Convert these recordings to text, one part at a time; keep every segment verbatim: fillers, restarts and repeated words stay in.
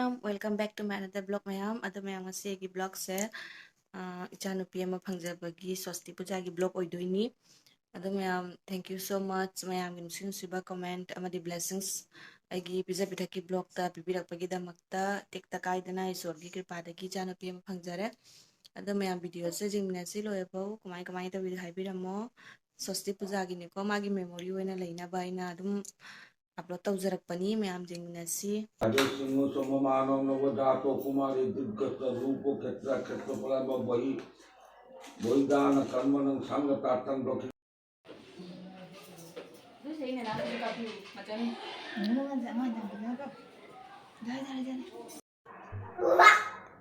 Welcome back to my another vlog, ꯃꯌꯥꯝ꯫ ꯑꯗꯣ ꯃꯌꯥꯝ, ꯉꯁꯤꯒꯤ vlogꯁꯦ, ꯑꯥ, ꯏꯆꯥꯅꯨꯄꯤ ꯑꯃ ꯐꯪꯖꯕꯒꯤ ꯁ꯭ꯋꯁꯇꯤ ꯄꯨꯖꯥꯒꯤ vlog ꯑꯣꯏꯗꯣꯏꯅꯤ꯫ ꯑꯗꯣ ꯃꯌꯥꯝ, thank you so much, ꯃꯌꯥꯝꯒꯤ ꯅꯨꯡꯁꯤ ꯅꯨꯡꯁꯤꯕ comment ꯑꯃꯗꯤ blessings ꯑꯩꯒꯤ ꯄꯤꯖ ꯄꯤꯊꯛꯀꯤ vlogꯇ ꯄꯤꯕꯤꯔꯛꯄꯒꯤꯗꯃꯛꯇ꯫ ꯇꯦꯛꯇ ꯀꯥꯏꯗꯅ ꯏꯁꯣꯔꯒꯤ ꯀ꯭ꯔꯤꯄꯥꯗꯒꯤ ꯏꯆꯥꯅꯨꯄꯤ ꯑꯃ ꯐꯪꯖꯔꯦ꯫ ꯑꯗꯣ ꯃꯌꯥꯝ, videoꯁꯦ ꯌꯦꯡꯃꯤꯟꯅꯁꯤ ꯂꯣꯏꯔꯐꯥꯎ꯫ ꯀꯃꯥꯏ ꯀꯃꯥꯏꯅ ꯇꯧꯔꯤꯗꯣ ꯍꯥꯏꯕꯤꯔꯝꯃꯣ꯫ ꯁ꯭ꯋꯁꯇꯤ ꯄꯨꯖꯥꯒꯤꯅꯤꯀꯣ, ꯃꯥꯒꯤ memory ꯑꯣꯏꯅ ꯂꯩꯅꯕ ꯑꯩꯅ ꯑꯗꯨꯝ upload ꯇꯧꯖꯔꯛꯄꯅꯤ꯫ ꯃꯌꯥꯝ ꯌꯦꯡꯃꯤꯟꯅꯁꯤ꯫ ꯑꯗꯨ ꯁꯤꯡꯉꯨ ꯆꯨꯝꯕ ꯃꯥꯅꯧꯅꯕ ꯖꯥꯇꯣ ꯀꯨꯃꯥꯔꯤ ꯗꯤꯔꯒ ꯆꯔꯨ ꯄꯣꯀꯦꯠꯇ ꯈꯦꯠꯇ ꯄꯂꯥꯏꯕ ꯕꯣꯍꯤ ꯕꯣꯍꯤꯗꯥꯅ ꯀꯔꯃꯅꯪ ꯁꯪꯒ ꯇꯥꯇꯪ ꯗꯣꯈꯤ꯫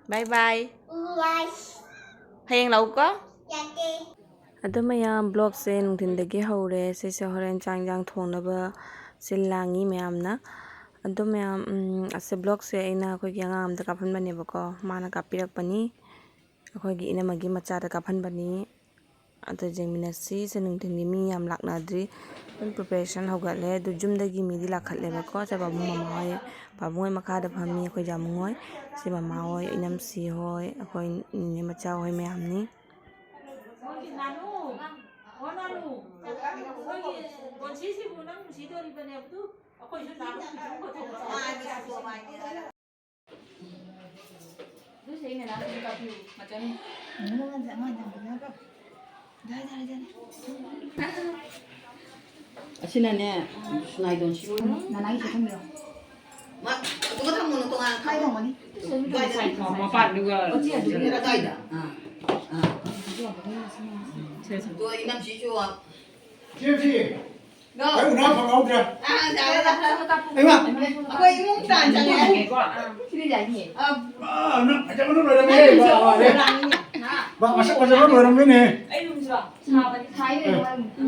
Bye bye. ꯍꯌꯦꯡ ꯂꯥꯛꯎꯀꯣ꯫ ꯑꯗꯨ ꯃꯌꯥꯝ, vlogꯁꯦ ꯅꯨꯡꯊꯤꯟꯗꯒꯤ ꯍꯧꯔꯦ꯫ ꯁꯤꯁꯦ ꯍꯣꯔꯦꯟ ꯆꯥꯛ ꯏꯟꯖꯥꯡ ꯊꯣꯡꯅꯕ ꯁꯤꯜ ꯂꯥꯡꯉꯤ ꯃꯌꯥꯝꯅ꯫ ꯑꯗꯨ ꯃꯌꯥꯝ, ꯎꯝ, ꯑꯁꯤ vlogꯁꯦ ꯑꯩꯅ ꯑꯩꯈꯣꯏꯒꯤ ꯑꯉꯥꯡ ꯑꯝꯗ ꯀꯥꯞꯍꯟꯕꯅꯦꯕꯀꯣ꯫ ꯃꯥꯅ ꯀꯥꯞꯄꯤꯔꯛꯄꯅꯤ꯫ ꯑꯩꯈꯣꯏꯒꯤ ꯏꯅꯝꯃꯒꯤ ꯃꯆꯥꯗ ꯀꯥꯞꯍꯟꯕꯅꯤ꯫ ꯑꯗꯣ ꯌꯦꯡꯃꯤꯟꯅꯁꯤ꯫ ꯁꯦ ꯅꯨꯡꯊꯤꯟꯒꯤ ꯃꯤ ꯌꯥꯝ ꯂꯥꯛꯅꯗ꯭ꯔꯤ꯫ ꯑꯗꯨꯝ preparation ꯍꯧꯒꯠꯂꯦ꯫ ꯑꯗꯨ ꯌꯨꯝꯗꯒꯤ ꯃꯤꯗꯤ ꯂꯥꯛꯈꯠꯂꯦꯕꯀꯣ꯫ ꯁꯦ ꯄꯥꯕꯨꯡ ꯃꯃꯥ ꯍꯣꯏ, ꯄꯥꯕꯨꯡ ꯍꯣꯏ ꯃꯈꯥꯗ ꯐꯝꯃꯤ, ꯑꯩꯈꯣꯏ ꯖꯥꯃꯨꯡ ꯍꯣꯏ꯫ ꯁꯤ ꯃꯃꯥ ꯍꯣꯏ, ꯏꯅꯝꯁꯤ ꯍꯣꯏ, ꯑꯩꯈꯣꯏ ꯅꯤꯅꯦ ꯃꯆꯥ ꯍꯣꯏ ꯃꯌꯥꯝꯅꯤ꯫ ꯅꯣꯏꯒꯤ ꯅꯥꯅꯨ, ꯑꯣ ꯅꯥꯅꯨ, ꯅꯣꯏꯒꯤ ꯕꯣꯟꯁꯤꯁꯤꯕꯨ ꯅꯪ ꯅꯨꯡꯁꯤꯗꯣꯔꯤꯕꯅꯦ꯫ ꯑꯗꯨ ꯑꯩꯈꯣꯏꯁꯨ ꯅꯥꯅꯨ ꯈꯤꯇꯪ ꯄꯨꯊꯣꯛꯑꯣ꯫ ꯑꯗꯨꯁꯦ ꯑꯩꯅ ꯅꯍꯥꯟ ꯀꯥꯄꯤꯌꯨ, ꯃꯆꯟ꯫ ꯑꯁꯤꯅꯅꯦ, ꯁꯨꯅꯥꯏꯗꯣꯟ ꯁꯤ ꯅꯅꯥꯏꯁꯦ ꯊꯝꯕꯤꯔꯣ꯫ ꯃꯥ, ꯑꯗꯨꯒ ꯊꯝꯃꯨꯅꯨ, ꯇꯣꯉꯥꯟꯅ ꯊꯝꯃꯣ꯫ ꯃꯄꯥꯟꯗꯨꯒ꯫ ꯑꯗꯨꯒ ꯑꯗꯥꯏꯗ꯫ ꯑꯥ, ꯑꯥ꯫ ꯑꯗꯣ ꯏꯅꯝꯁꯤꯁꯨ ꯁꯤ, ꯁꯤ꯫ ꯅꯣ꯫ ꯑꯩ ꯎꯅꯥ ꯐꯪꯍꯧꯗ꯭ꯔꯦ꯫ ꯑꯥ, ꯌꯥꯔꯦ, ꯌꯥꯔꯦ꯫ ꯑꯩꯃ꯫ ꯑꯩꯈꯣꯏ ꯏꯃꯨꯡ ꯇꯥꯟ ꯆꯪꯉꯦ꯫ ꯁꯤꯗꯤ ꯌꯥꯅꯤꯌꯦ꯫ ꯑꯥ, ꯅꯪ ꯐꯖꯕꯅ ꯂꯣꯏꯔꯝꯃꯦ꯫ ꯕꯥ, ꯃꯁꯛ ꯐꯖꯕꯅ ꯂꯣꯏꯔꯝꯃꯦꯅꯦ꯫ ꯑꯩ ꯔꯨꯝꯁꯤꯔꯣ? ꯁꯥꯕꯅꯤ꯫ ꯁꯥꯏꯅꯦ꯫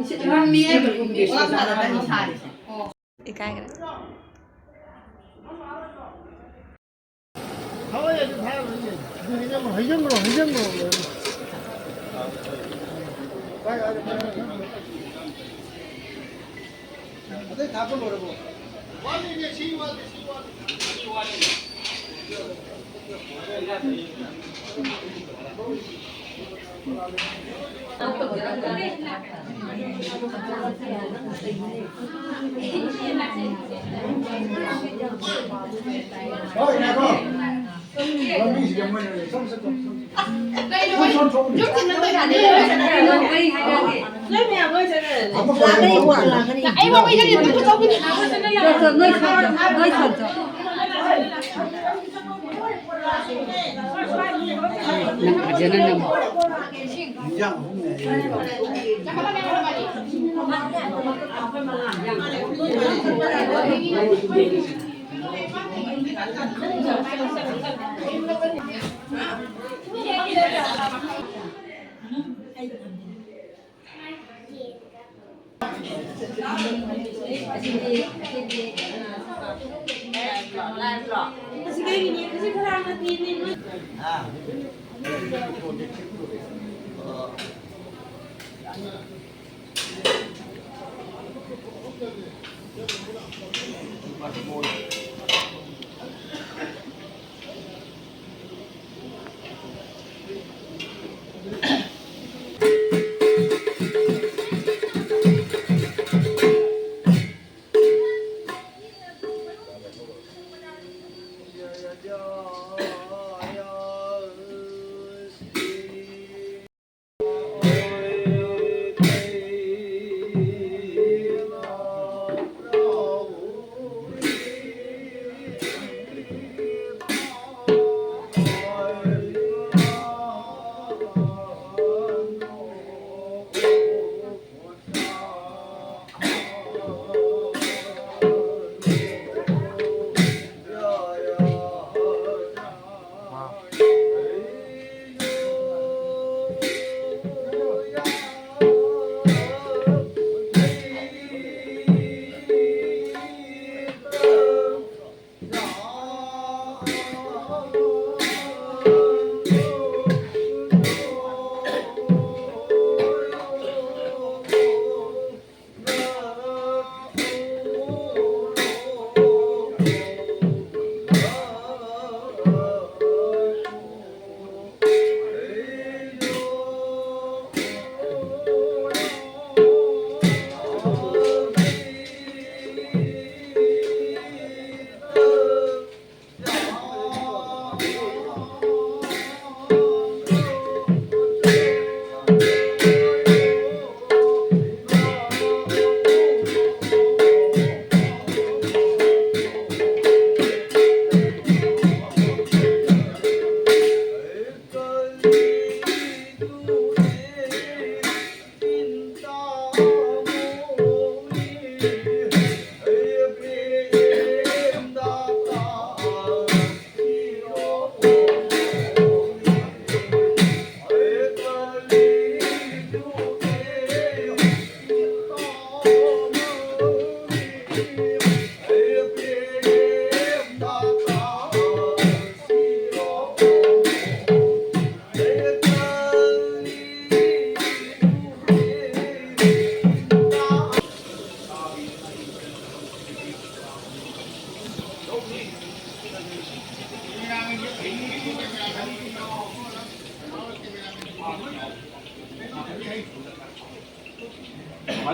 ꯁꯤ ꯔꯨꯝ ꯃꯤ ꯑꯃ ꯔꯨꯝꯒꯤ ꯋꯥ ꯁꯥꯔꯗꯅꯤ ꯁꯥꯔꯤꯁꯦ꯫ ꯑꯣ꯫ ꯏꯀꯥꯏꯈ꯭ꯔꯦ꯫ ꯍꯣꯏ, ꯑꯗꯨ ꯊꯥꯔꯣꯏꯅꯦ꯫ ꯑꯗꯨ ꯍꯩꯖꯪꯈ꯭ꯔꯣ, ꯍꯩꯖꯪꯈ꯭ꯔꯣ, ꯍꯩꯖꯪꯈ꯭ꯔꯣ꯫ ꯑꯇꯩ ꯊꯥꯕ ꯂꯣꯏꯔꯕꯣ? ꯋꯥꯠꯂꯤꯅꯦ, ꯁꯤ ꯋꯥꯠꯂꯤ, ꯁꯤ ꯋꯥꯠꯂꯤ꯫ ꯑꯅꯤ ꯋꯥꯠꯂꯤ꯫ ꯍꯣꯏ, ꯉꯥꯏꯈꯣ꯫ ꯂꯝꯕꯤꯁꯤꯗ ꯃꯣꯏꯅ ꯁꯨꯝ, ꯁꯨꯝ, ꯁꯨꯝ, ꯁꯨꯝ꯫ ꯅꯣꯏ ꯃꯌꯥꯝ ꯂꯣꯏ ꯆꯠꯈ꯭ꯔꯦ꯫ ꯑꯃꯨꯛ ꯂꯥꯛꯀꯅꯤ, ꯂꯥꯛꯀꯅꯤ꯫ ꯑꯩ ꯋꯥ ꯋꯥ ꯌꯥꯅꯤ, ꯅꯣꯏ ꯆꯠꯂꯣ, ꯅꯣꯏ ꯁꯣꯟ, ꯅꯣꯏ ꯁꯣꯟ ꯆꯠꯂꯣ꯫ ꯅꯪ ꯐꯖꯅ ꯅꯝꯃꯣ꯫ ꯏꯟꯖꯥꯡ ꯑꯍꯨꯝꯅꯦ ꯍꯥꯏꯌꯦ꯫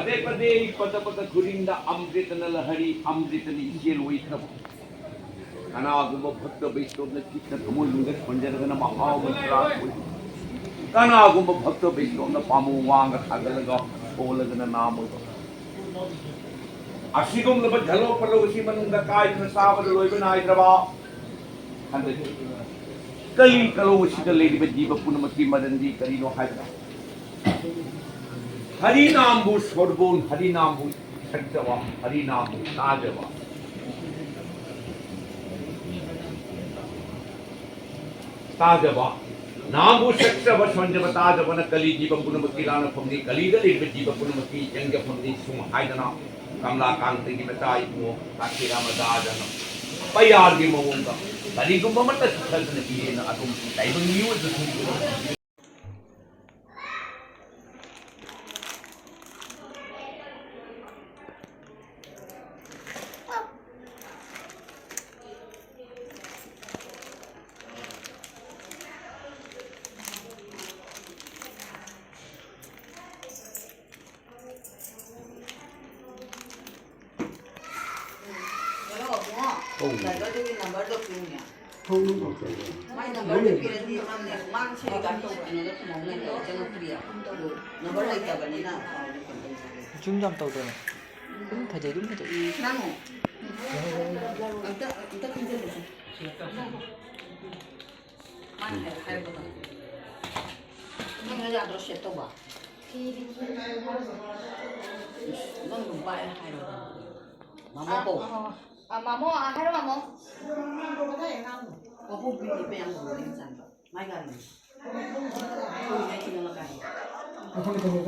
ꯄꯗꯦ ꯄꯗꯦ ꯄꯗ ꯄꯗ ꯈꯨꯗꯤꯡꯗ ꯑꯃ꯭ꯔꯤꯇꯅ ꯂꯍꯔꯤ, ꯑꯃ꯭ꯔꯤꯇꯅ ꯏꯆꯦꯜ ꯑꯣꯏꯈ꯭ꯔꯕ꯫ ꯀꯅꯥꯒꯨꯝꯕ ꯚꯛꯇ ꯕꯩꯁꯅꯣꯞꯅ ꯆꯤꯠꯇ ꯊꯃꯣꯏ ꯅꯨꯡꯗ ꯁꯣꯟꯖꯔꯒꯅ ꯃꯍꯥꯎ ꯑꯃ ꯆꯥꯔꯛꯄ ꯑꯣꯏ꯫ ꯀꯅꯥꯒꯨꯝꯕ ꯚꯛꯇ ꯕꯩꯁꯅꯣꯞꯅ ꯄꯥꯝꯕꯣꯝ ꯋꯥꯡꯅ ꯊꯥꯡꯒꯠꯂꯒ ꯁꯣꯜꯂꯒꯅ ꯅꯥꯝ ꯑꯣꯏꯕ꯫ ꯑꯁꯤꯒꯨꯝꯂꯕ ꯖꯂꯣ ꯄꯂꯣ ꯑꯁꯤ ꯃꯅꯨꯡꯗ ꯀꯥꯏꯗꯅ ꯆꯥꯕꯗ ꯂꯣꯏꯕ ꯅꯥꯏꯗ꯭ꯔꯕ ꯍꯟꯗꯛ ꯀꯂꯤ ꯀꯂꯣ ꯑꯁꯤꯗ ꯂꯩꯔꯤꯕ ꯖꯤꯕ ꯄꯨꯝꯅꯃꯛꯀꯤ ꯃꯔꯝꯗꯤ ꯀꯔꯤꯅꯣ ꯍꯥꯏꯕꯗ, ꯍꯔꯤꯅꯥꯝꯕꯨ ꯁꯣꯔꯕꯣꯟ, ꯍꯔꯤꯅꯥꯝꯕꯨ ꯁꯛꯆꯕ, ꯍꯔꯤꯅꯥꯝꯕꯨ ꯇꯥꯖꯕ꯫ ꯇꯥꯖꯕ꯫ ꯅꯥꯝꯕꯨ ꯁꯛꯆꯕ, ꯁꯣꯟꯖꯕ, ꯇꯥꯖꯕꯅ ꯀꯂꯤ ꯖꯤꯕ ꯄꯨꯝꯅꯃꯛꯀꯤ ꯂꯥꯟꯅꯐꯝꯅꯤ, ꯀꯂꯤꯗ ꯂꯩꯔꯤꯕ ꯖꯤꯕ ꯄꯨꯝꯅꯃꯛꯀꯤ ꯌꯦꯡꯖꯐꯝꯅꯤ꯫ ꯁꯨꯝ ꯍꯥꯏꯗꯅ ꯀꯪꯂꯥ ꯀꯥꯡꯊꯩꯒꯤ ꯃꯆꯥ ꯏꯕꯨꯡꯉꯣ ꯀꯥꯊꯤꯔꯥꯃ ꯗꯥꯗꯅ ꯄꯩꯌꯥꯔꯒꯤ ꯃꯑꯣꯡꯗ ꯀꯔꯤꯒꯨꯝꯕ ꯑꯃꯠꯇ ꯆꯤꯊꯗꯅ ꯏꯔꯦꯅ ꯑꯗꯨꯝ ꯇꯥꯏꯕꯪ ꯃꯤꯑꯣꯏꯕꯁꯤꯡꯕꯨ ꯍꯜꯂꯣ, ꯏꯕꯨꯡꯉꯣ꯫ ꯍꯧ꯫ ꯗ꯭ꯔꯥꯏꯚꯔꯗꯨꯒꯤ ꯅꯝꯕꯔꯗꯣ ꯄꯤꯌꯨꯅꯦ꯫ ꯍꯧ꯫ ꯃꯥꯏ ꯅꯝꯕꯔꯗꯣ ꯄꯤꯔꯗꯤ ꯃꯥꯅꯦ, ꯃꯥꯅ ꯁꯤꯗ ꯒꯥꯔꯤ ꯇꯧꯕ ꯀꯩꯅꯣꯗ ꯊꯝꯍꯧꯅꯦ, ꯆꯪꯉꯛꯇ꯭ꯔꯤꯌꯦ꯫ ꯅꯝꯕꯔ ꯂꯩꯇꯕꯅꯤꯅ꯫ ꯁꯨꯝ ꯌꯥꯝ ꯇꯧꯗꯅ꯫ ꯑꯗꯨꯝ ꯐꯖꯩ, ꯑꯗꯨꯝ ꯐꯖꯩ꯫ ꯎꯝ, ꯅꯪ ꯑꯝꯇ, ꯑꯝꯇ ꯈꯟꯖꯜꯂꯨꯁꯦ꯫ ꯃꯥꯅ ꯍꯥꯏ-, ꯍꯥꯏꯕꯗꯣ꯫ ꯅꯪ ꯌꯥꯗ꯭ꯔꯣ ꯁꯦꯠ ꯇꯧꯕ? ꯅꯪ ꯅꯨꯄꯥ ꯍꯥꯏꯔꯣ꯫ ꯃꯥꯃꯣ ꯀꯧ꯫ ꯑ, ꯑ, ꯃꯥꯃꯣ, ꯑ, ꯍꯥꯏꯔꯣ, ꯃꯥꯃꯣ꯫ ꯀꯣꯀꯨ ꯄꯤꯗꯤ ꯄꯦ ꯌꯥꯝ ꯇꯧꯕ ꯅꯪ ꯆꯥꯟꯕ꯫ ꯃꯥꯏ ꯒꯥꯔꯤꯅꯤ꯫ ꯀꯣꯏ ꯂꯩ ꯊꯤꯅ ꯂꯥꯛꯀꯥꯏ꯫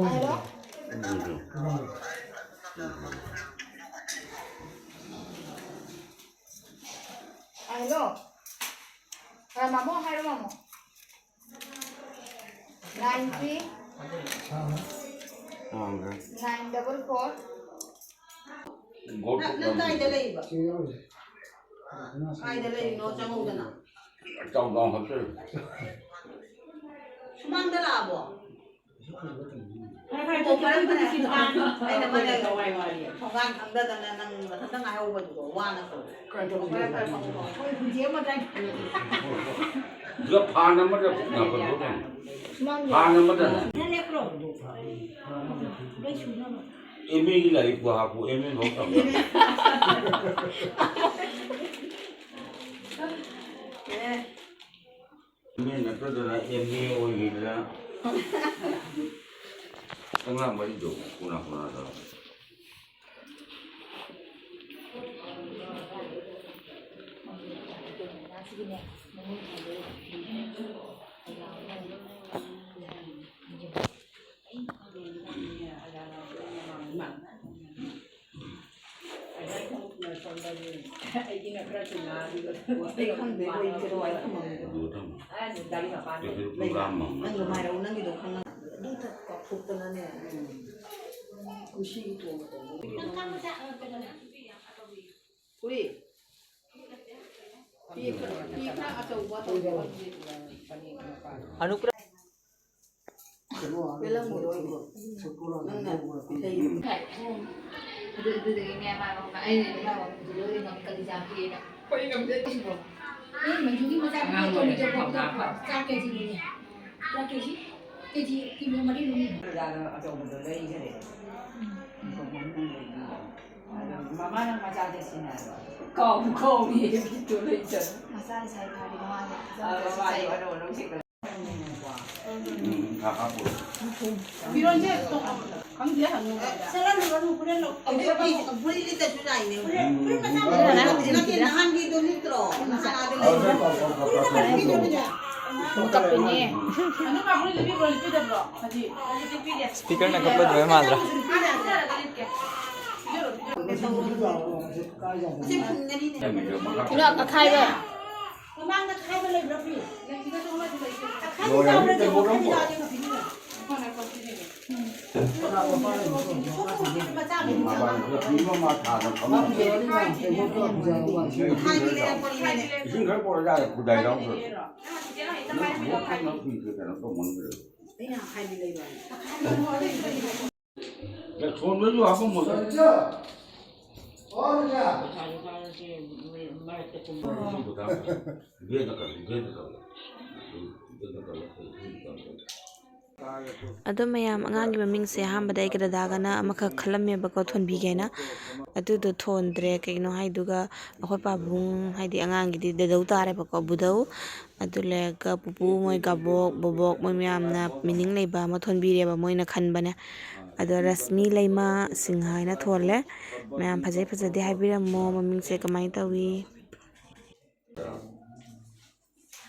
ꯍꯥꯏꯔꯣ꯫ ꯍꯥꯏꯔꯣ꯫ ꯑ, ꯃꯥꯃꯣ, ꯍꯥꯏꯔꯣ, ꯃꯥꯃꯣ꯫ Nine three nine double four꯫ ꯅꯪ, ꯅꯪ ꯀꯥꯏꯗ ꯂꯩꯕ? ꯀꯥꯏꯗ ꯂꯩꯔꯤꯅꯣ? ꯆꯪꯉꯧꯗꯅ꯫ ꯆꯥꯎ ꯆꯥꯎ ꯍꯥꯞꯆꯜꯂꯨ꯫ ꯁꯨꯃꯥꯡꯗ ꯂꯥꯛꯑꯕꯣ? ꯑꯣ, ꯐꯔꯦ, ꯐꯔꯦ꯫ ꯑꯩꯅ ꯃꯥꯅ ꯊꯣꯡꯒꯥꯟ ꯈꯪꯗꯗꯅ ꯅꯪ ꯃꯊꯟꯇ ꯉꯥꯏꯍꯧꯕꯗꯨꯗ ꯋꯥꯅ ꯀꯧꯔꯦ꯫ ꯐꯔꯦ, ꯐꯔꯦ, ꯐꯔꯦ, ꯐꯔꯦ꯫ ꯁꯤꯗ ꯐꯥꯟ ꯑꯃꯗ ꯄꯨꯛ ꯅꯥꯕꯗꯣ ꯀꯩꯅꯣ? ꯐꯥꯟ ꯑꯃꯗꯅꯦ꯫ ꯅꯪ ꯂꯦꯞꯄ꯭ꯔꯣ? ꯂꯣꯏ ꯁꯨꯅꯕ꯫ ꯑꯦꯝ ꯑꯦꯒꯤ ꯂꯥꯏꯔꯤꯛꯄꯨ ꯍꯥꯞꯄꯨ, ꯑꯦꯝ ꯑꯦ ꯐꯥꯎ ꯇꯝꯗꯕ꯫ ꯑꯦ꯫ ꯑꯦꯝ ꯑꯦ ꯅꯠꯇꯗꯅ ꯑꯦꯝ ꯑꯦ ꯑꯣꯏꯈꯤꯗꯅ ꯑꯉꯥꯡ ꯃꯔꯤꯗꯣ ꯀꯣꯟꯅ ꯀꯣꯟꯅ ꯇꯧꯔꯒ꯫ ꯑꯩꯗꯤ ꯈꯪꯗꯦ, ꯑꯩꯈꯣꯏ ꯀꯩꯗꯧꯉꯩ ꯊꯝꯃꯝꯒꯦ? ꯑꯗꯨ ꯊꯝꯃꯣ꯫ ꯅꯪ ꯅꯨꯡꯉꯥꯏꯔꯛꯎ, ꯅꯪꯒꯤꯗꯣ ꯈꯪꯉ-, ꯑꯗꯨ ꯊꯛ-, ꯀꯥꯎꯊꯣꯛꯇꯅꯅꯦ꯫ ꯀꯨꯝꯁꯤꯒꯤ ꯇꯣꯡꯕꯗꯣ꯫ ꯍꯨꯏ꯫ ꯐꯤ ꯈꯔ, ꯐꯤ ꯈꯔ ꯑꯆꯧꯕ ꯇꯧꯕꯤꯌꯣ꯫ ꯑꯅꯨꯒ꯭ꯔꯍ꯫ ꯅꯪꯅ ꯐꯩ꯫ ꯑꯗꯨ, ꯑꯗꯨꯗꯒꯤꯅꯦ ꯃꯥ ꯂꯧꯕ꯫ ꯑꯩꯅ ꯃꯥ ꯂꯧꯕꯗꯨ ꯂꯧꯔꯦ, ꯃꯥ ꯀꯂꯤꯖꯥ ꯄꯤꯌꯦꯅ꯫ ꯑꯩꯈꯣꯏ ꯉꯝꯖꯗꯦ꯫ ꯑꯩ ꯃꯟꯖꯨꯒꯤ ꯃꯆꯥꯅꯨꯄꯤ ꯑꯇꯣꯝꯕꯤꯗꯣ ꯄꯣꯛꯄꯗꯣ ꯆꯥ ꯀꯦꯖꯤꯅꯦ꯫ ꯆꯥ ꯀꯦꯖꯤ? ꯀꯦꯖꯤ ꯀꯤꯂꯣ ꯃꯔꯤ ꯂꯧꯅꯤ꯫ ꯄ꯭ꯔꯖꯥꯅ ꯑꯆꯧꯕꯗꯣ ꯂꯩꯈꯔꯦ꯫ ꯎꯝ꯫ ꯃꯃꯥꯅ ꯃꯆꯥꯗ ꯁꯤꯟꯅꯔꯣ꯫ ꯀꯥꯎꯕꯨ ꯀꯥꯎꯏ, ꯕꯤꯠꯇꯣ ꯂꯩꯇꯔꯦ꯫ ꯃꯆꯥ ꯂꯩꯁꯥꯕꯤ ꯐꯥꯔꯗꯤ ꯃꯃꯥꯅ ꯑ, ꯃꯃꯥꯗꯤ ꯑꯅꯧ ꯑꯅꯧ ꯁꯦꯠꯀꯠꯂꯦ꯫ ꯎꯝ, ꯊꯥ ꯍꯥꯞꯄꯣ꯫ ꯐꯤꯔꯣꯟꯁꯦ ꯈꯪꯗꯦ, ꯍꯪꯉꯨ꯫ ꯁꯠꯍꯜꯂꯨꯔꯅꯨ, ꯍꯣꯔꯦꯟ ꯂꯧ-, ꯐꯨꯔꯤꯠ ꯂꯤꯠꯇꯁꯨ ꯌꯥꯏꯅꯦ꯫ ꯐꯨꯔꯤꯠ, ꯐꯨꯔꯤꯠ ꯃꯆꯥ ꯃꯆꯥ ꯅꯠꯇꯦ, ꯅꯠꯇꯦ, ꯅꯍꯥꯟꯒꯤꯗꯣ ꯂꯤꯠꯇ꯭ꯔꯣ? ꯅꯍꯥꯟ ꯑꯥꯗ ꯂꯩꯕꯗꯣ꯫ ꯐꯨꯔꯤꯠ ꯃꯆꯥ ꯂꯤꯠꯄꯤꯗꯕꯅꯦ꯫ ꯑꯗꯨꯝ ꯀꯞꯄꯤꯅꯦ꯫ ꯑꯅꯨ ꯃꯥ ꯐꯨꯔꯤꯠ ꯂꯤꯠꯄꯤꯕ꯭ꯔꯣ, ꯂꯤꯠꯄꯤꯗꯕ꯭ꯔꯣ? ꯍꯧꯖꯤꯛ꯫ ꯁ꯭ꯄꯤꯀꯔꯅ ꯀꯞꯄ ꯑꯗꯨꯃꯥꯏ ꯃꯥꯟꯗ꯭ꯔꯥ? ꯀꯩꯅꯣ, ꯑꯈꯥꯏꯕ꯫ ꯃꯃꯥꯡꯗ ꯈꯥꯏꯕ ꯂꯩꯕ꯭ꯔꯣ, ꯐꯤ? ꯑꯈꯥꯏꯕ ꯂꯣꯏꯔꯦ, ꯆꯥꯎꯕ꯭ꯔꯥ, ꯇꯦꯕꯜ ꯌꯦꯡꯉꯣ, ꯑꯃ ꯄꯨꯔꯛꯑꯣ꯫ ꯈꯥꯏꯕ ꯆꯥꯎꯕ꯭ꯔꯥ? ꯃꯄꯥꯟꯗ ꯐꯤ ꯑꯃ ꯊꯥꯗꯅ ꯐꯝꯃꯤ꯫ ꯈꯥꯏꯕ ꯂꯩꯔꯛꯄꯅꯤꯅꯦ꯫ ꯏꯁꯤꯡ ꯈꯔ ꯄꯨꯔꯛꯑꯣ, ꯌꯥꯔꯦ, ꯈꯨꯗꯥꯏ ꯌꯥꯎꯗ꯭ꯔꯁꯨ꯫ ꯅꯪ ꯊꯕꯛ ꯈꯪꯅ ꯐꯤꯁꯦ ꯀꯩꯅꯣ ꯇꯧꯃꯟꯈ꯭ꯔꯦ꯫ ꯁꯣꯟꯕꯁꯨ ꯍꯥꯞꯄꯝꯃꯣ꯫ ꯑꯗꯣ ꯃꯌꯥꯝ, ꯑꯉꯥꯡꯒꯤ ꯃꯃꯤꯡꯁꯦ ꯑꯍꯥꯟꯕꯗ ꯑꯩꯒ ꯗꯗꯥꯒꯅ ꯑꯃꯈꯛ ꯈꯜꯂꯝꯃꯦꯕꯀꯣ, ꯊꯣꯟꯕꯤꯒꯦꯅ꯫ ꯑꯗꯨꯗꯣ ꯊꯣꯟꯗ꯭ꯔꯦ꯫ ꯀꯩꯒꯤꯅꯣ ꯍꯥꯏꯗꯨꯒ, ꯑꯩꯈꯣꯏ ꯄꯥꯕꯨꯡ, ꯍꯥꯏꯗꯤ ꯑꯉꯥꯡꯒꯤꯗꯤ ꯗꯗꯧ ꯇꯥꯔꯦꯕꯀꯣ, ꯕꯨꯙꯧ꯫ ꯑꯗꯨ ꯂꯩꯔꯒ ꯄꯨꯄꯨ ꯃꯣꯏ ꯒꯥꯕꯣꯛ, ꯕꯣꯕꯣꯛ ꯃꯣꯏ ꯃꯌꯥꯝꯅ ꯃꯤꯅꯤꯡ ꯂꯩꯕ ꯑꯃ ꯊꯣꯟꯕꯤꯔꯦꯕ, ꯃꯣꯏꯅ ꯈꯟꯕꯅꯦ꯫ ꯑꯗꯣ ꯔꯁꯃꯤ ꯂꯩꯃ ꯁꯤꯡꯍ ꯍꯥꯏꯅ ꯊꯣꯜꯂꯦ꯫ ꯃꯌꯥꯝ ꯐꯖꯩ ꯐꯖꯗꯦ ꯍꯥꯏꯕꯤꯔꯝꯃꯣ, ꯃꯃꯤꯡꯁꯦ ꯀꯃꯥꯏꯅ ꯇꯧꯏ?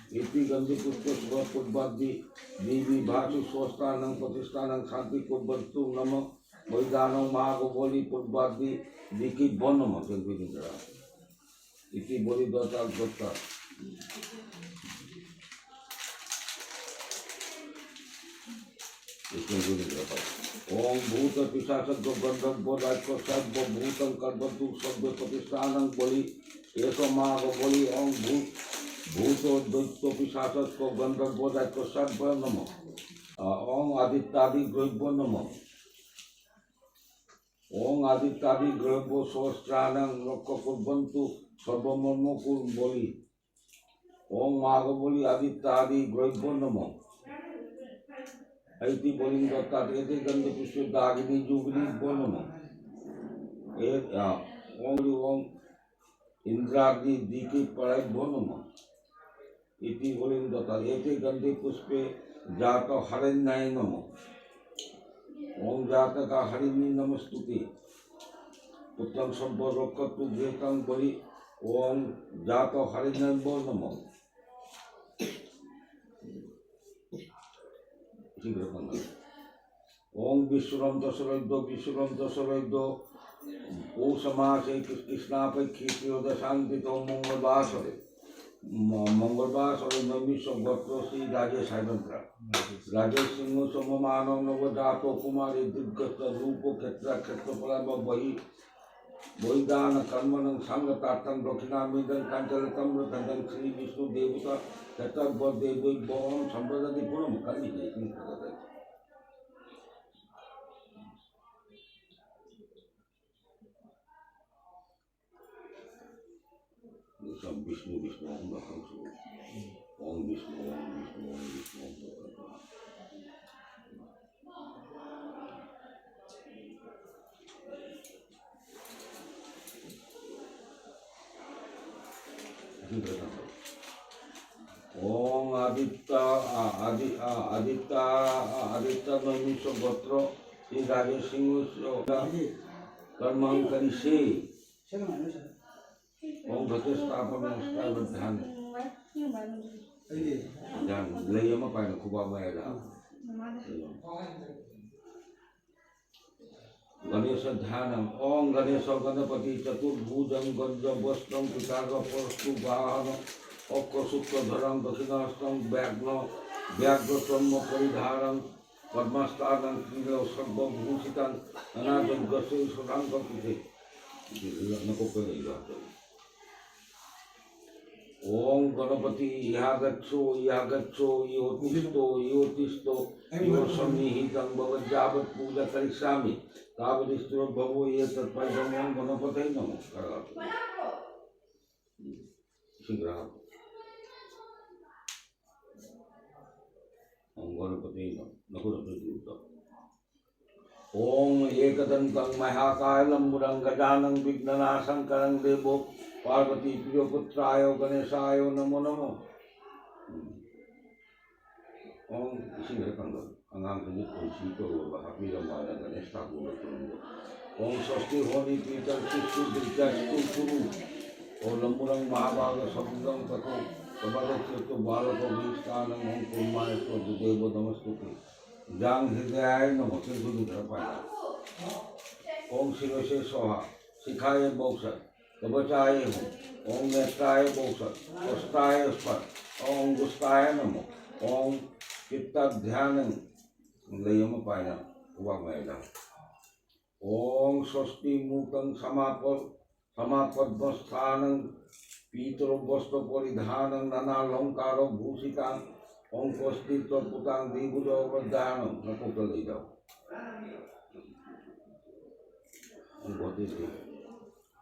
इति गंधपुष्प सुगंध पुष्पादि दीपि भासु स्वस्तानं प्रतिष्ठानं शांति कुर्वन्तु नम वैदानं महागोबली पुष्पादि दीपि बो नम चंद्रबिंदरा। इति बोली दो चार दो चार। ओम भूत पिशाच गंधर्व राक्षस सर्व भूतम कर्मतु सर्व प्रतिष्ठानं बलि। एष माग बलि। ओम भूत भूत दैत्य पिशाच गंधर्व राक्षस सर्व नम। ओम आदित्यादि ग्रहभ्यो नम। ओम आदित्यादि ग्रहभ्यो सहस्रानं रक्ष कुर्वन्तु सर्व मर्म कुर बलि। ओम माग बलि आदित्यादि ग्रहभ्यो नम। ऐति बलिं दत्तात एते गंध पुष्पे दागिनी जुगली भ्यो नम। ए आ, ओम ओम इंद्राग्नि दीपि पराय भ्यो नम। इति बलिं दत्तात एते गंधे पुष्पे जात हरिण्याय नम। ओम जातका हरिणी नमस्तुते। पुत्रं सर्व रक्षतु गृहतं बलि। ओम जात हरिण्याय भ्यो नम। ओम विश्वरम दशरथो विश्वरम दशरथो। ओ समासे कृष्णापक्षे त्रयोदशांतितो मंगलवासरे। मंगलवासरे नैमिष गोत्र श्री राजेश साइबंत्रा। राजेश सिंह सममानव नवजातो कुमारे दीर्घस्थ रूप क्षेत्र क्षेत्रफल बहि। Boidana karmanam sangatatan dakshinamidam kancanatamrakhadam sri Vishnu devata chatabba devi bhavam sampradaddhi puram kami jaitin kagate. Vishnu, Vishnu, Om Vishnu, Om Vishnu, Om Vishnu, Om Vishnu, Om Vishnu. Om Aditya, ah, Adi-, ah, Aditya, ah, Aditya Namisya Gotro, Sri Raja Singh, Karmang Karise. Om Ghate Stapana Namaskar Dhyan. Dhyan. Lei ama paina khuba maya da. Ganesha Dhyanam. Om Ganesha Ganapati Chaturbhujam Gajavastam Pitaka Pastu Vahana Okka Sukra Dharam Dakshinastam Vyagna Vyagra Chandra Paridharam Padmastanam Krilo Sarva Bhushitam Nana Jagya Sesha Sankapite. Iti lila na ko pala ila. Om Ganapati Yagaccho Yagaccho Yotisto Yotisto Yo Samihitang Bhava Javat Puja Karissami Tavat Istro Bhavo Ye Tat Paidam Om Ganapate Namo. Karato. Singra. Om Ganapate Namo. Naku naku naku. Om Ekadantang Mahakaya Lambudang Gajanang Vignanasang Karang Devo Parvati Priyo Putrayo Ganeshayo Namo Namo. Om isi mereka kan. Angang kejut kunci to bahapira mana Ganesh taku betul. Om Swasti Honi Pitar Sistu Dirja Sistu Kuru. Om Lambudang Mahabhaga Sabdang Taku. Kepada Tirtu Balako Vistanang Om Kurmaya Swadu Devo Namastuti. Jang Hridayaya Namo, Tirtu Dudra Paya. Om Sirose Soha, Sikhaya Boksat, Kabachaya Hum, Om Netraya Boksat, Ostaya Spat, Om Gustaya Namo, Om Chitta Dhyanang, Lei ama paina, Uwa Maila. ॐ स्वस्ति मुहूर्तं समाप समापद्मस्थानं पीतवस्त्रपरिधानं नानालङ्कारभूषितां। ॐ स्वस्ति त्वपुतां द्विभुजवरदानं। नपुतले जाओ।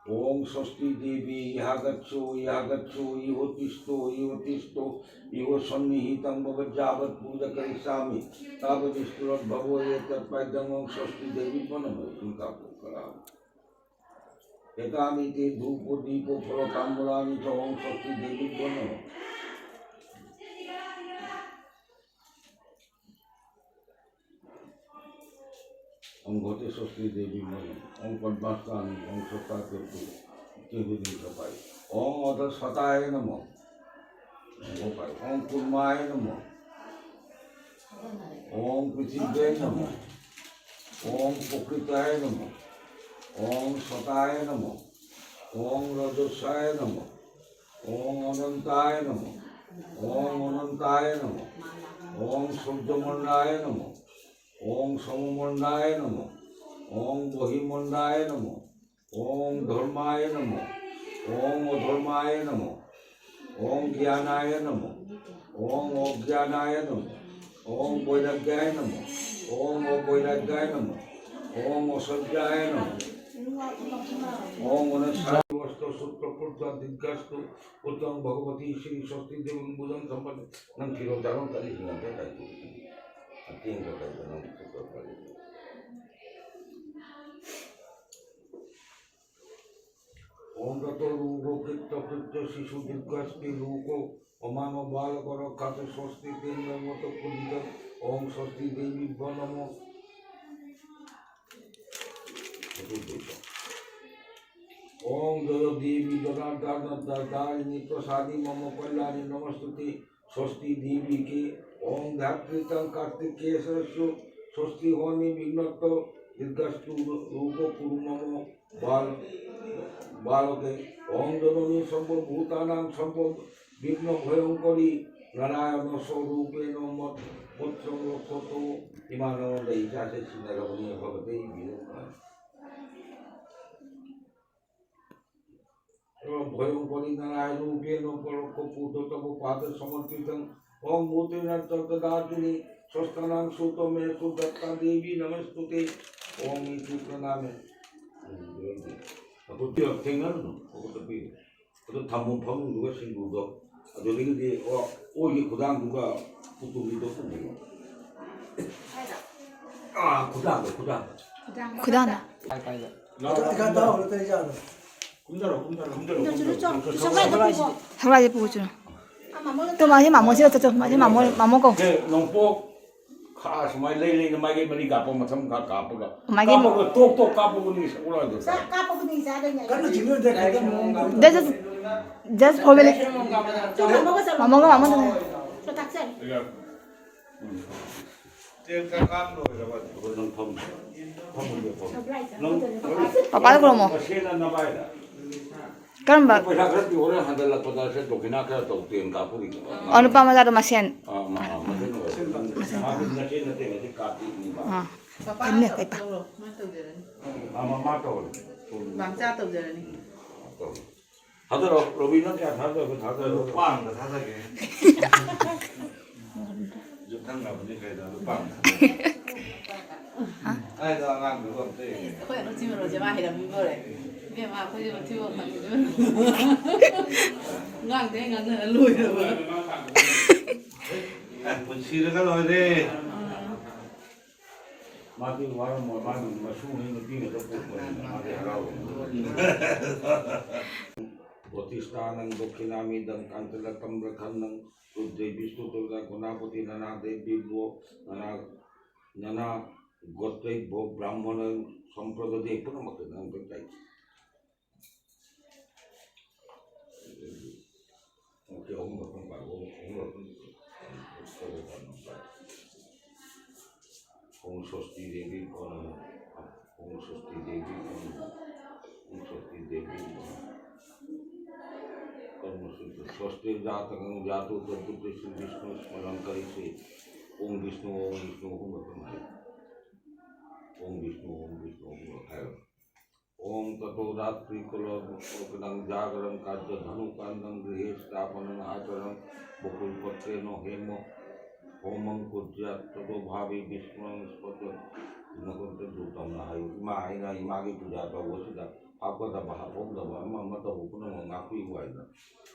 ॐ स्वस्ति देवी इहागच्छ इहागच्छ इहोत्तिष्ठ इहोत्तिष्ठ इह सन्निहितं भवज्जावत् पूजा करिष्यामि तावदिष्टुरद्भव एतत्पाद्यं। ॐ स्वस्ति देवी प्रणमय। एतानि ते धूपदीपफलताम्बूलानि च। ॐ स्वस्ति देवी प्रणमय। ॐ घटे स्वस्ति देवी मयि। ॐ पद्मास्तानि ॐ सत्ताकेतु। ॐ अधस्वताय नमः। ॐ कूर्माय नमः। ॐ पृथिव्यै नमः। ॐ प्रकृताय नमः। ॐ सताय नमः। ॐ रजसाय नमः। ॐ अनन्ताय नमः। ॐ अनन्ताय नमः। ॐ सूर्यमण्डाय नमः। ॐ सोममण्डाय नमः। ॐ बहिमण्डाय नमः। ॐ धर्माय नमः। ॐ अधर्माय नमः। ॐ ज्ञानाय नमः। ॐ अज्ञानाय नमः। ॐ वैराग्याय नमः। ॐ अवैराग्याय नमः। ॐ असज्जाय नमः। ॐ अनस्साय वस्तु सूत्र पूर्व दीर्घास्तु उत्तम भगवती श्री स्वस्ति देवी बुधं संपद नंग फिरो चारों तरी हिंगते ताई। अत्यंत ताई नंग फिरो चारों। ॐ ततो रूपो कृत्तकृत्य शिशु दीर्घास्ति रूपो अमानो बालक रक्षाते स्वस्ति तेन मत कुंजित। ॐ स्वस्ति देवी नमो। ॐ जय देवी जनार्दन दारिणी प्रसादी मम कल्याणी नमस्तुते। स्वस्ति देवी के। ॐ धात्रितं कार्तिकेयस्य स्वस्ति होनि विघ्नत्व दीर्घास्तु रूप कुरु मम बाल बालके। ॐ जननी सर्वभूतानां सर्व विघ्न भयंकरी ꯅꯥꯔꯥꯌꯅ ꯁ꯭ꯋꯔꯨꯄꯦꯅ ꯃꯠ-, ꯃꯠꯁꯪ ꯔꯛꯈꯣꯇꯨ꯫ ꯏꯃꯥ, ꯅꯉꯣꯟꯗ ꯏꯆꯥꯁꯦ ꯁꯤꯟꯅꯔꯕꯅꯤ, ꯑꯐꯕꯇ ꯏꯕꯤꯌꯨ꯫ ꯚꯌꯪꯀꯔꯤ ꯅꯥꯔꯥꯌꯅ ꯔꯨꯄꯦꯅ ꯄꯔꯛꯈꯣ ꯄꯨꯖ ꯇꯕ ꯄꯥꯗ ꯁꯃꯔꯄꯤꯇꯪ꯫ ॐ भूतेन तद्ददातुनि स्वस्तानां सुतो मे सुदत्ता देवी नमोऽस्तु ते। ॐ इति प्रणामे꯫ ꯑꯗꯨ ꯊꯦꯡꯅꯔꯨꯅꯨ, ꯑꯗꯨ ꯊꯝꯃꯨ ꯐꯃꯨꯡꯗꯨꯒ ꯁꯤꯡꯖꯨꯗꯣ꯫ ꯑꯗꯨꯗꯒꯤꯗꯤ, ꯑꯣ, ꯑꯣꯏꯒꯤ ꯈꯨꯗꯥꯡꯗꯨꯒ ꯄꯨꯇꯨꯝꯒꯤꯗꯣ ꯄꯨꯕꯤꯌꯣ꯫ ꯑꯥ, ꯈꯨꯗꯥꯡꯗꯣ, ꯈꯨꯗꯥꯡꯗꯣ꯫ ꯈꯨꯗꯥꯡꯅ꯫ ꯂꯥꯎ, ꯂꯥꯎ, ꯂꯥꯎ꯫ ꯀꯨꯝꯗꯔꯣ, ꯀꯨꯝꯗꯔꯣ, ꯀꯨꯝꯗꯔꯣ, ꯀꯨꯝꯗꯔꯣ꯫ ꯁꯒꯣꯜꯁꯦ ꯄꯨꯈꯣ ꯆꯠꯂꯣ꯫ ꯇꯨ, ꯃꯥꯁꯤ ꯃꯥꯃꯣ ꯁꯤꯗ ꯆꯠꯆꯣ, ꯃꯥꯁꯤ ꯃꯥꯃꯣ, ꯃꯥꯃꯣ ꯀꯧ꯫ ꯁꯦ, ꯅꯣꯡꯄꯣꯛ ꯈꯥ ꯁꯨꯃꯥꯏꯅ ꯂꯩ ꯂꯩꯅ ꯃꯥꯏꯀꯩ ꯃꯔꯤ ꯀꯥꯞꯄ, ꯃꯊꯪ ꯃꯈꯥ ꯀꯥꯞꯄꯒ꯫ ꯃꯥꯏꯀꯩ ꯀꯥꯞꯄꯒ, ꯇꯣꯛ ꯇꯣꯛ ꯀꯥꯞꯄꯒ ꯅꯤꯡꯁꯤꯡꯉꯨꯔꯣ ꯑꯗꯨ꯫ ꯆꯥꯛ ꯀꯥꯞꯄꯒꯨꯝ ꯅꯤꯡꯁꯤꯡꯉꯦ꯫ ꯀꯟꯅ ꯆꯤꯡꯉꯨꯗꯦ, ꯈꯤꯇꯪ ꯃꯑꯣꯡ ꯇꯧ꯫ Just, just for minute. ꯃꯥꯃꯣꯒ ꯃꯥꯃꯣꯒ꯫ ꯆꯣ ꯊꯥꯛꯆꯔꯤ꯫ ꯎꯝ꯫ ꯇꯦꯟ ꯀꯥꯡ ꯂꯣꯏꯔꯕ? ꯑꯗꯣ ꯅꯪ ꯐꯝ-, ꯐꯝꯃꯨꯅꯦ, ꯐꯝ-, ꯅꯪ ꯄꯄꯥꯗ ꯈꯨꯔꯨꯝꯃꯣ꯫ ꯃꯁꯦꯟꯅ ꯅꯚꯥꯏꯗ꯫ ꯀꯔꯝꯕ? ꯄꯩꯁꯥ ꯈꯔ ꯄꯤꯌꯨ, ꯍꯣꯔꯦꯟ ꯍꯟꯖꯜꯂꯛꯄꯗ ꯁꯦ ꯗꯣꯈꯤꯅꯥ ꯈꯔ ꯇꯧ, ꯇꯦꯟ ꯀꯥꯞꯄꯨꯒꯤꯗꯣ꯫ ꯑꯣ, ꯅꯨꯄꯥ ꯃꯆꯥꯗꯣ ꯃꯁꯦꯟ꯫ ꯑꯥ, ꯃꯥ-, ꯑꯥ, ꯃꯁꯦꯟ ꯑꯣꯏꯔꯦ꯫ ꯃꯁꯦꯟ꯫ ꯃꯥꯗꯤ ꯅꯆꯦ ꯅꯠꯇꯦ, ꯉꯁꯤ ꯀꯥꯞꯄꯤꯅꯤꯕ꯫ ꯑꯥ꯫ ꯄꯥꯄꯥ ꯐꯩꯅꯦ, ꯐꯩ, ꯐꯩ꯫ ꯇꯧꯔꯣ, ꯃꯥ ꯇꯧꯖꯔꯅꯤ꯫ ꯑꯥ, ꯃꯃꯥ ꯇꯧꯔꯦ꯫ ꯃꯥꯝꯆꯥ ꯇꯧꯖꯔꯅꯤ꯫ ꯑꯥ, ꯇꯧꯔꯦ꯫ ꯊꯥꯗꯔꯣ, ꯔꯣꯕꯤ, ꯅꯪ ꯀꯌꯥ ꯊꯥꯗꯔꯒꯦ? ꯊꯥꯗꯔꯣ꯫ ꯂꯨꯄꯥ ꯑꯃꯒ ꯊꯥꯗꯒꯦ꯫ ꯌꯨꯝꯊꯪꯅꯕꯅꯤ ꯀꯩꯅꯣ, ꯂꯨꯄꯥ ꯑꯃ ꯊꯥꯗꯒꯦ꯫ ꯍꯥꯏꯗꯣ ꯑꯉꯥꯡꯗꯨꯒ ꯑꯝꯇ ꯌꯦꯡꯒꯦ꯫ ꯑꯩꯈꯣꯏ ꯑꯅꯨ ꯊꯤꯃꯔꯣꯁꯦ ꯃꯥ ꯍꯩꯔꯝꯃꯤ ꯂꯣꯏꯔꯦ꯫ ꯏꯕꯦꯝꯃ, ꯑꯩꯈꯣꯏꯁꯦ ꯃꯊꯤꯕꯣꯡ ꯈꯪꯉꯤꯁꯦ꯫ ꯑꯉꯥꯡꯗꯩ ꯉꯥꯡꯅꯔ ꯂꯣꯏꯔꯕ꯫ ꯑꯦ, ꯄꯨꯟꯁꯤꯔꯒ ꯂꯣꯏꯔꯦ꯫ ꯃꯥꯗꯤ ꯋꯥꯔꯝꯃꯣꯏ, ꯃꯥꯗꯤ ꯃꯁꯨꯅꯤ, ꯅꯨꯄꯤ ꯉꯥꯛꯇ ꯄꯣꯛꯄꯅꯤꯅ ꯃꯥꯗꯤ ꯍꯔꯥꯎꯔꯝꯃꯅꯤ꯫ ꯄ꯭ꯔꯣꯇꯤꯁ꯭ꯊꯥꯅꯪ ꯗꯣꯈꯤꯅꯥꯃꯤꯗꯪ ꯀꯥꯟꯇꯂꯇꯝ ꯔꯈꯟꯅꯪ ꯔꯨꯗ꯭ꯔꯦ ꯕꯤꯁ꯭ꯅꯨ ꯗꯨꯔꯒꯥ ꯒꯨꯅꯥꯕꯨꯗꯤ ꯅꯅꯥ ꯗꯦꯕꯤꯚꯣ ꯅꯅꯥ, ꯅꯅꯥ ꯒꯣꯇ꯭ꯔꯦꯚꯣ ꯕ꯭ꯔꯥꯍ꯭ꯃꯣꯅ ꯁꯝꯄ꯭ꯔꯗꯗꯦ꯫ ꯄꯨꯝꯅꯃꯛꯇ ꯅꯪ ꯂꯣꯏ ꯇꯥꯏ꯫ ꯑꯣꯀꯦ, ꯑꯍꯨꯝꯂꯛꯇꯪ ꯄꯥꯏꯔꯛꯑꯣ, ꯑꯍꯨꯝꯂꯛꯇꯪ꯫ ꯑꯍꯨꯝ ꯁ꯭ꯋꯁꯇꯤ ꯗꯦꯕꯤ ꯀꯣꯅ, ꯑꯍꯨꯝ ꯁ꯭ꯋꯁꯇꯤ ꯗꯦꯕꯤ ꯀꯣꯅ, ꯑꯍꯨꯝ ꯁ꯭ꯋꯁꯇꯤ ꯗꯦꯕꯤ ꯀꯣꯅ꯫ ꯁ꯭ꯋꯁ꯭ꯇꯤ ꯖꯥꯇꯀꯪ ꯖꯥꯇꯨ ꯇꯟꯇꯨ ꯄ꯭ꯔꯤꯁꯨ ꯕꯤꯁ꯭ꯅꯨ ꯁ꯭ꯃꯔꯟ ꯀꯔꯤꯁꯤ꯫ ॐ विष्णु ॐ विष्णु ꯑꯍꯨꯝꯂꯛ ꯍꯥꯏꯌꯨ꯫ ॐ विष्णु ॐ विष्णु ꯑꯍꯨꯝꯂꯛ ꯍꯥꯏꯌꯨ꯫ ॐ ततो रात्रि कलो जागरं कार्य धनु कांडं गृहे स्थापनं आचरं बकुल पत्रेण हेम होमं कुर्यात् ततो भावे विष्णु स्पत ꯅꯈꯨꯠꯇ ꯙꯨꯞ ꯇꯧꯅ ꯍꯥꯏꯌꯨ꯫ ꯏꯃꯥ, ꯑꯩꯅ ꯏꯃꯥꯒꯤ ꯄꯨꯖꯥ ꯇꯧꯕꯁꯤꯗ ꯍꯥꯞꯀꯗꯕ ꯍꯥꯞꯍꯧꯗꯕ ꯑꯃ ꯑꯃ ꯇꯧꯕ ꯄꯨꯝꯅꯃꯛ ꯉꯥꯛꯄꯤꯌꯨ ꯍꯥꯏꯅ꯫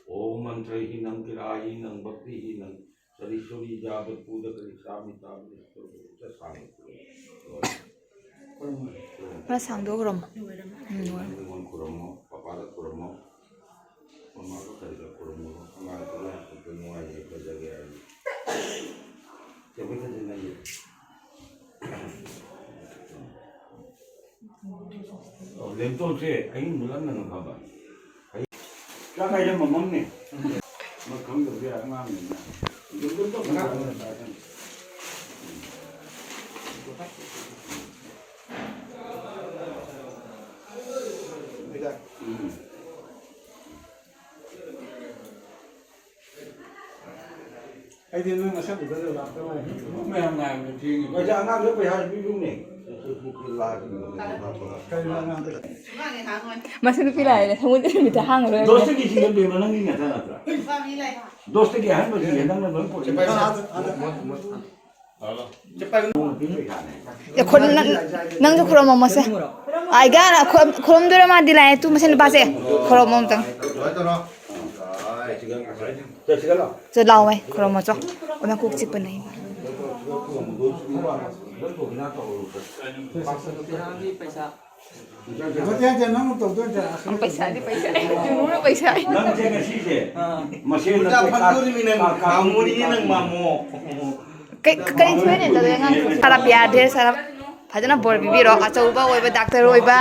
ॐ मंत्रहीनं क्रियाहीनं भक्तिहीनं सरीश्वरी यावत् पूजा करिष्यामि तावत् ईश्वर च सांग ꯈꯔ ꯁꯥꯡꯗꯣꯛꯈ꯭ꯔꯣ꯫ ꯎꯝ, ꯂꯣꯏꯔꯦ꯫ ꯅꯪꯉꯣꯟ ꯈꯨꯔꯨꯝꯃꯣ, ꯄꯄꯥꯗ ꯈꯨꯔꯨꯝꯃꯣ, ꯃꯃꯥꯒ ꯀꯔꯤꯒ ꯈꯨꯔꯨꯝꯃꯣ, ꯑꯉꯥꯡ ꯈꯨꯂꯥꯡ ꯈꯛꯇ ꯅꯨꯡꯉꯥꯏꯅ ꯐꯖꯒꯦ ꯍꯥꯏꯔꯗꯤ꯫ ꯀꯩꯝꯇ ꯈꯟꯖꯤꯟꯅꯒꯦ꯫ ꯑꯣ, ꯂꯦꯡꯇꯣꯟꯁꯦ ꯑꯍꯤꯡ ꯃꯨꯜꯂꯟꯗꯅ ꯐꯕ꯫ ꯆꯥꯛ ꯍꯥꯏꯁꯦ ꯃꯃꯝꯅꯦ꯫ ꯃꯣꯏ ꯈꯪꯗꯕꯁꯦ ꯑꯉꯥꯡꯅꯤꯅ꯫ ꯎꯝ꯫ ꯑꯩꯗꯤ ꯅꯣꯏ ꯃꯁꯛ ꯎꯗꯗ ꯂꯥꯛꯇ ꯉꯥꯏꯔꯤ꯫ ꯃꯌꯥꯝ ꯉꯥꯏꯕꯗ ꯊꯦꯡꯉꯤ꯫ ꯃꯣꯏꯁꯦ ꯑꯉꯥꯡꯗ ꯄꯩꯁꯥ ꯄꯤꯕꯤꯌꯨꯅꯦ꯫ ꯀꯩꯅꯣ ꯑꯉꯥꯡꯗ? ꯃꯁꯤ ꯅꯨꯄꯤ ꯂꯥꯛꯑꯦꯅꯦ, ꯊꯃꯣꯏꯗ ꯅꯨꯃꯤꯠꯇ ꯍꯥꯡꯉꯔꯣꯏ꯫ ꯗꯣꯁꯇꯒꯤ ꯁꯤꯡꯒꯜ ꯕꯦꯝꯃ ꯅꯪꯒꯤ ꯅꯆꯥ ꯅꯠꯇ꯭ꯔꯥ? ꯗꯣꯁꯇꯒꯤ ꯑꯍꯟꯕꯁꯤꯡꯁꯦ ꯅꯪꯅ ꯂꯣꯏ ꯄꯣꯛꯏ꯫ ꯑꯦ, ꯈꯨꯔꯨꯝ-, ꯅꯪ-, ꯅꯪꯁꯨ ꯈꯨꯔꯨꯝꯃꯝꯃꯣꯁꯦ꯫ ꯑꯥꯏꯒ ꯈꯨꯔꯨꯝ-, ꯈꯨꯔꯨꯝꯗꯣꯏꯔꯣ ꯃꯥꯗꯤ ꯂꯥꯛꯑꯦ, ꯇꯨ ꯃꯁꯦꯟ ꯅꯨꯄꯥꯁꯦ꯫ ꯈꯨꯔꯨꯝꯃꯣ ꯑꯃꯇꯪ꯫ ꯆꯠꯁꯤꯔꯣ? ꯆꯣ ꯂꯥꯎ ꯃꯥꯏ, ꯈꯨꯔꯨꯝꯃꯣ ꯆꯣ꯫ ꯑꯣ, ꯅꯀꯣꯛ ꯆꯤꯛꯄꯅꯦ꯫ ꯄꯩꯁꯥ ꯅꯪ ꯇꯧꯗꯣꯏꯗ ꯑꯁ ꯄꯩꯁꯥꯗꯤ ꯄꯩꯁꯥ꯫ ꯆꯨꯝꯅ ꯄꯩꯁꯥ꯫ ꯅꯪꯁꯦ ꯉꯁꯤꯁꯦ ꯃꯁꯦꯟ ꯅꯠꯇꯦ, ꯀꯥ-, ꯀꯥ-, ꯀꯥ-, ꯃꯥꯃꯣꯅꯤꯅꯦ ꯅꯪ, ꯃꯥꯃꯣ꯫ ꯀꯩ-, ꯀꯔꯤ ꯊꯣꯛꯏꯅꯦ ꯇꯧꯗꯣꯏ ꯑꯉꯥꯡꯁꯦ? ꯁꯥꯔꯥ ꯄꯤꯌꯥ ꯙꯦꯔ ꯁꯥꯔꯥ ꯐꯖꯅ ꯕꯣꯔ ꯄꯤꯕꯤꯔꯣ꯫ ꯑꯆꯧꯕ ꯑꯣꯏꯕ, ꯗꯥꯛꯇꯔ ꯑꯣꯏꯕ꯫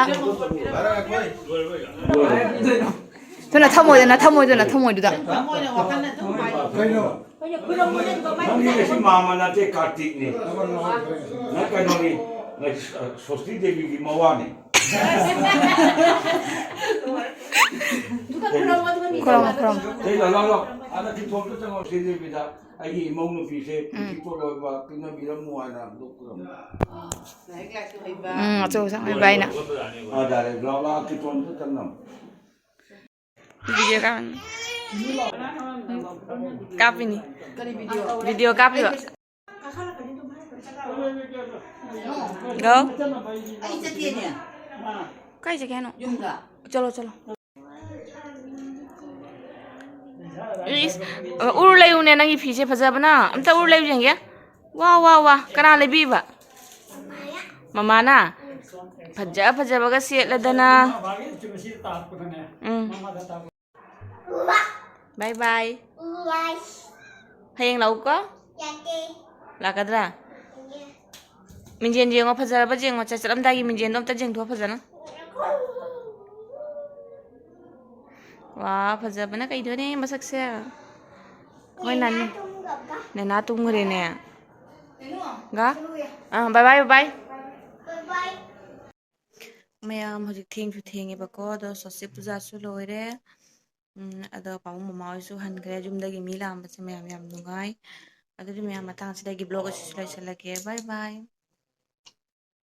ꯊꯨꯅ ꯊꯝꯃꯣꯏꯗꯅ, ꯊꯝꯃꯣꯏꯗꯅ, ꯊꯝꯃꯣꯏꯗꯨꯗ꯫ ꯀꯩꯅꯣ? ꯅꯪꯗꯤ ꯉꯁꯤ ꯃꯥꯃ ꯅꯠꯇꯦ, ꯀꯥꯔꯇꯤꯛꯅꯤ꯫ ꯅꯪ ꯀꯩꯅꯣꯅꯤ, ꯁ꯭ꯋꯁꯇꯤ ꯗꯦꯕꯤꯒꯤ ꯃꯋꯥꯅꯤ꯫ ꯈꯨꯔꯨꯝꯃꯣ, ꯈꯨꯔꯨꯝꯃꯣ꯫ ꯁꯤ ꯂꯥꯎ, ꯂꯥꯎ, ꯂꯥꯎ꯫ ꯑꯥꯗ ꯊꯤꯟꯊꯣꯛꯑꯝꯇ ꯆꯪꯉꯣ, ꯁꯤ ꯂꯩꯕꯤꯗ꯫ ꯑꯩꯒꯤ ꯏꯃꯧ ꯅꯨꯄꯤꯁꯦ ꯎꯝ꯫ ꯄꯤꯛꯄ ꯑꯣꯏꯕ ꯄꯤꯛꯅꯕꯤꯔꯝꯃꯨ ꯍꯥꯏꯅ ꯍꯟꯗꯣꯛ ꯈꯨꯔꯨꯝꯃꯣ꯫ ꯂꯥꯏꯔꯤꯛ ꯂꯥꯏꯁꯨ ꯍꯩꯕ꯫ ꯎꯝ, ꯑꯆꯧ ꯑꯁꯥꯡ ꯑꯣꯏꯕ ꯍꯥꯏꯅ꯫ ꯑꯥ, ꯌꯥꯔꯦ꯫ ꯂꯥꯎ, ꯂꯥꯎ, ꯊꯤꯟꯊꯣꯛꯑꯝꯇ ꯆꯪꯉꯝ꯫ ꯚꯤꯗꯤꯑꯣ ꯀꯥꯞꯄꯤꯅꯤ꯫ ꯀꯥꯞꯄꯤꯅꯤ꯫ ꯀꯔꯤ ꯚꯤꯗꯤꯑꯣ? ꯚꯤꯗꯤꯑꯣ ꯀꯥꯞꯄꯤꯕ꯫ ꯒꯣ꯫ ꯑꯩ ꯆꯠꯀꯦꯅꯦ꯫ ꯀꯥꯏ ꯆꯠꯀꯦ ꯍꯥꯏꯅꯣ? ꯌꯨꯝꯗ꯫ ꯆꯠꯂꯣ, ꯆꯠꯂꯣ꯫ ꯏꯁ, ꯎꯔꯨ ꯂꯩꯌꯨꯅꯦ, ꯅꯪꯒꯤ ꯐꯤꯁꯦ ꯐꯖꯕꯅ꯫ ꯑꯝꯇ ꯎꯔꯨ ꯂꯩꯌꯨ ꯌꯦꯡꯒꯦ꯫ ꯋꯥ, ꯋꯥ, ꯋꯥ꯫ ꯀꯅꯥ ꯂꯩꯕꯤꯕ? ꯃꯃꯥꯅ? ꯐꯖ ꯐꯖꯕꯒ ꯁꯦꯠꯂꯗꯅ꯫ ꯎꯝ꯫ ꯕꯥꯏ ꯕꯥꯏ꯫ ꯍꯌꯦꯡ ꯂꯥꯛꯎꯀꯣ꯫ ꯂꯥꯛꯀꯗ꯭ꯔꯥ? ꯃꯤꯡꯖꯦꯜ ꯌꯦꯡꯉꯣ, ꯐꯖꯔꯕ ꯌꯦꯡꯉꯣ꯫ ꯆꯠ-, ꯆꯠꯂꯝꯗꯥꯏꯒꯤ ꯃꯤꯡꯖꯦꯜꯗꯣ ꯑꯝꯇ ꯌꯦꯡꯊꯣꯛꯑꯣ ꯐꯖꯅ꯫ ꯋꯥ, ꯐꯖꯕꯅ ꯀꯩꯗꯣꯅꯦ ꯃꯁꯛꯁꯦ꯫ ꯑꯩꯈꯣꯏ ꯅꯥꯅꯨ-, ꯅꯦꯅꯥ ꯇꯨꯝꯈ꯭ꯔꯦꯅꯦ꯫ ꯒ? ꯑꯥ, ꯕꯥꯏ ꯕꯥꯏ, ꯕꯥꯏ꯫ ꯃꯌꯥꯝ, ꯍꯧꯖꯤꯛ ꯊꯦꯡꯁꯨ ꯊꯦꯡꯉꯦꯕꯀꯣ, ꯑꯗꯣ ꯁꯣꯁꯤ ꯄꯨꯖꯥꯁꯨ ꯂꯣꯏꯔꯦ꯫ ꯎꯝ, ꯑꯗꯣ ꯄꯥꯕꯨꯡ ꯃꯃꯥ ꯍꯣꯏꯁꯨ ꯍꯟꯈ꯭ꯔꯦ꯫ ꯌꯨꯝꯗꯒꯤ ꯃꯤ ꯂꯥꯛꯑꯝꯕꯁꯦ ꯃꯌꯥꯝ ꯌꯥꯝ ꯅꯨꯡꯉꯥꯏ꯫ ꯑꯗꯨꯗꯤ ꯃꯌꯥꯝ, ꯃꯇꯥꯡ ꯑꯁꯤꯗꯒꯤ vlog ꯑꯁꯤꯁꯨ ꯂꯣꯏꯁꯤꯜꯂꯒꯦ꯫ ꯕꯥꯏ ꯕꯥꯏ꯫